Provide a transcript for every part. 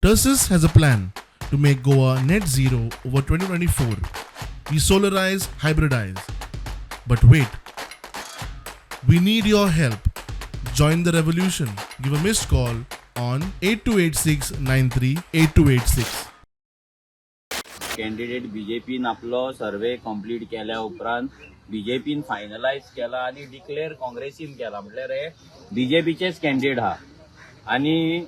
Tersus has a plan to make Goa net zero over 2024. We solarize, hybridize. But wait, we need your help. Join the revolution. Give a missed call on 8286 938286. Candidate बीजेपीन आपलो survey complete केल्या उपरांत बीजेपीन finalise केला आनी declare काँग्रेसीन केला. म्हटल्यार हे बीजेपीचेच candidate आहा. आनी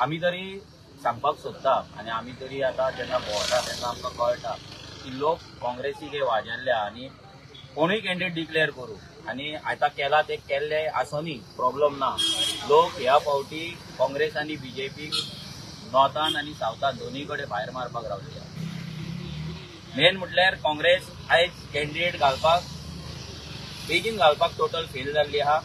आमी तरी सांगपाक सोदता आनी आमी तरी आतां जेन्ना भोंवता तेन्ना आमकां कळटा की लोक काँग्रेसीक हे वाजेल्ले आहा. आनी कोणूय कॅन्डिडेट डिक्लेअर करूं आनी आतां केला ते केल्ले आसोनी, प्रॉब्लम ना. लोक ह्या फावटी काँग्रेस आनी बीजेपीक नॉर्थान आनी सावथान दोनूय कडेन भायर मारपाक रावली. मेन म्हटल्यार काँग्रेस आयज कॅन्डिडेट घालपाक, बेगीन घालपाक टोटल फेल जाल्ली आहा.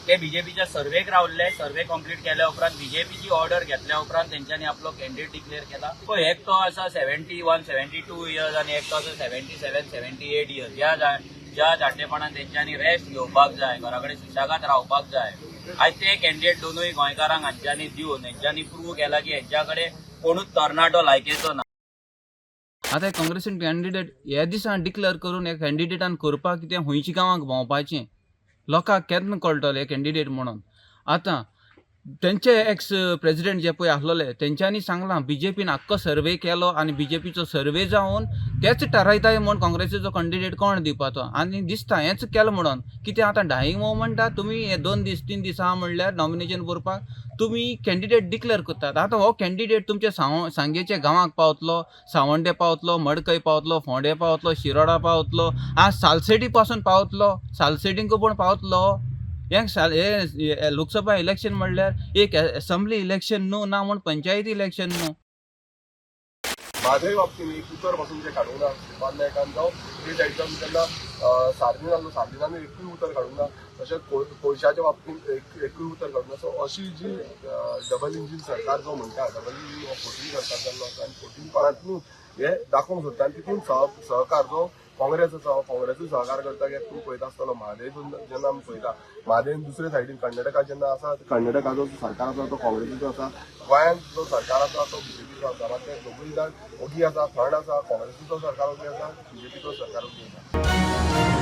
ते बीजेपीच्या सर्वेक रावल्ले. सर्वे कंप्लीट केल्या उपरांत, बीजेपीची ऑर्डर घेतल्या उपरांत तेंच्यांनी आपलो कॅन्डिडेट डिक्लेअर केला. पळय, एकटो आसा 71, 72 इयर्स आनी एकटो आसा 77, 78 इयर्स. ज्या जाणटेपणान तेंच्यांनी रेस्ट घेवपाक जाय, घरा कडेन सुशेगाद रावपाक जाय, आयज ते कॅन्डिडेट दोनूय गोंयकारांक हांच्यांनी दिवन हेंच्यांनी प्रूव केला की हेंच्या कडेन कोणूच तरणाटो लायकेचो ना. आतां काँग्रेसीन कॅन्डिडेट ह्या दिसा डिक्लेअर करून ह्या कॅन्डिडेटान करपाक कितें? खंयच्या गांवाक भोंवपाचें? लोकांक केन्ना कळटलें कॅन्डिडेट म्हणून? आतां तेंचे एक्स प्रेजिडेंट जे पळय आसलेले, तेंच्यांनी सांगलां, बीजेपीन आख्खो सर्वे केलो आनी बीजेपीचो सर्वे जावन तेच थारायताय म्हूण काँग्रेसीचो कॅन्डिडेट कोण दिवपाचो. आनी दिसता हेंच केलें म्हणून. कितें आतां डायींग मोमेंटार तुमी हे 2 दीस, 3 दीस आहा म्हणल्यार नॉमिनेशन भरपाक तुमी कॅन्डिडेट डिक्लेअर करतात. आतां हो कॅन्डिडेट तुमच्या सांगेच्या गांवाक पावतलो, सावंडे पावतलो, मडकय पावतलो, फोंडे पावतलो, शिरोडा पावतलो, आज सालसेटी पासून पावतलो, सालसेटींक पण पावतलो. हें साल हे लोकसभा इलेक्शन म्हणल्यार एक एसेंब्ली इलेक्शन न्हू, ना म्हूण पंचायती इलेक्शन न्हू. म्हादय बाबतीन एक उतर पासून जे काडूंक ना श्रीपाद नायकान, जावं ते सायडच्यान जेन्ना सार्दिन आसलो, सार्दिनान एकूय उतर काडूंक ना. तशेंच कोळशाच्या बाबतींत एकूय उतर काडूंक ना. सो अशी जी डबल इंजीन सरकार जो म्हणटा, डबल इंजीन हो फोटींग सरकार जाल्लो आसा आनी फोटींगपणांतूच हे दाखोवंक सोदता. आनी तितून सहकार जो काँग्रेस आसा, काँग्रेसूय सहकार करता. कित्याक तूं पळयता आसतलो, म्हादय जेन्ना आमी पळयता, म्हादयन दुसरे सायडीन कर्नाटका जेन्ना आसा, कर्नाटकाचो जो सरकार आसा तो काँग्रेसीचो आसा, गोंयांत जो सरकार आसा तो बीजेपीचो आसा. मात ते दोगूय जाण ओगी आसा, थंड आसा. काँग्रेसीचो सरकार ओगी आसा, बीजेपीचो सरकार ओगी आसा.